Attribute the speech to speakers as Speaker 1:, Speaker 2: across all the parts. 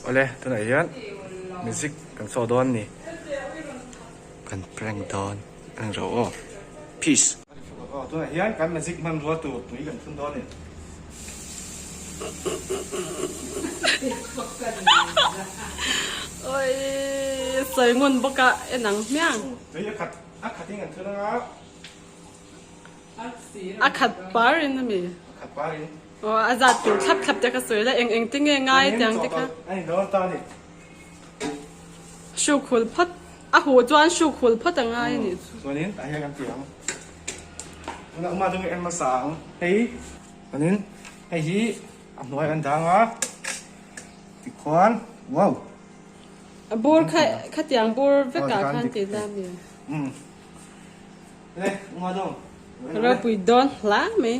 Speaker 1: Awle tunah hian music kan saw dawn a ni. Kan prank dawn a ni ro aw. Peace. Tunah hian kan magic hmanrua tur tui kan thun dawn a ni.
Speaker 2: Oi sawi ngun bawk a en ang hmiang.
Speaker 1: Tui a khat a khat in kan thun anga.
Speaker 2: A khat par in a mi.
Speaker 1: A khat par in.
Speaker 2: Aw a zat tur thlap thlap te kha sawi la eng eng te nge ngai tiang te kha.
Speaker 1: A ni dawn ta a ni.
Speaker 2: Hruk hul phawt a huh chuan hruk hul phawt a ngai a nih chu.
Speaker 1: Chuanin tah hian kan ti ang. Tunah uma chu en hmasa ang. Hei chuanin hei hi a hnuai an dang a tikhuan wow.
Speaker 2: A bur kha khatiang bur vekah khan tih na a mi.
Speaker 1: Umm. Le uma dawng.
Speaker 2: Ropui dawn hla mai.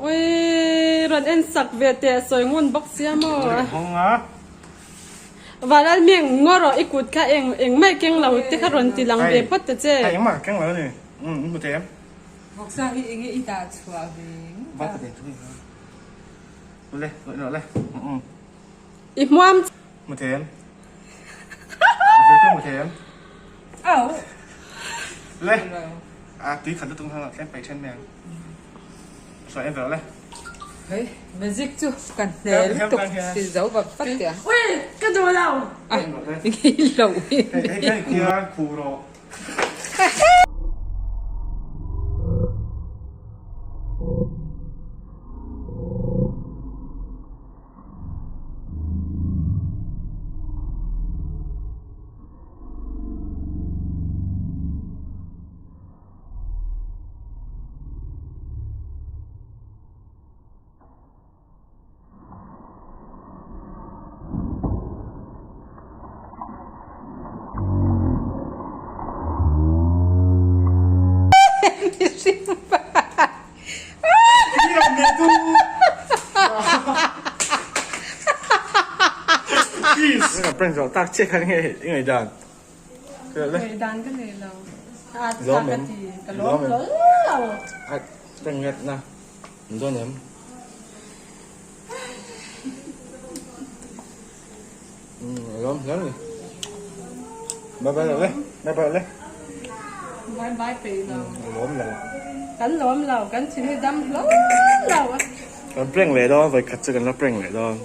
Speaker 2: Ui rawn en sak ve teh sawi ngun bawk sia maw. Vanlal mi eng ngaw rawh i kut kha eng eng mai keng lo te kha rawn ti lang ve phawt ta che.
Speaker 1: Hei engmah ka keng lo a ni. Umm in hmu thei em?
Speaker 3: Vawksa hi enge i dah chhuah ve
Speaker 1: Va ka den thung le le le umm.
Speaker 2: I hmuam.
Speaker 1: Hmu thei em? A vir kawng hmu thei em?
Speaker 3: Au.
Speaker 1: Le. A tui khat lutuk hang tlem pai then mai ang. Sawi en vel le.
Speaker 3: Hei, magic chu kan hne lutuk si zo vat vat tia.
Speaker 2: Ui, ka duh lo.
Speaker 3: A, ngei lo.
Speaker 1: Hei, hei hei khian khu rawh. Ka prank zawh tak chiah khan nge i ngaihdan?
Speaker 2: Ngaihdan ka nei lo. A tha ka ti. Ka lawm hlawl lo.
Speaker 1: A prank ngat na. Min dawn em? Lawm hle ni. Bye bye le. Bye bye le.
Speaker 2: Bye bye pe lo.
Speaker 1: Lawm lo.
Speaker 2: Kan lawm lo. Kan thin hi dam hlawl lo.
Speaker 1: Kan prank leh dawn. Vawikhat chu kan la prank leh dawn.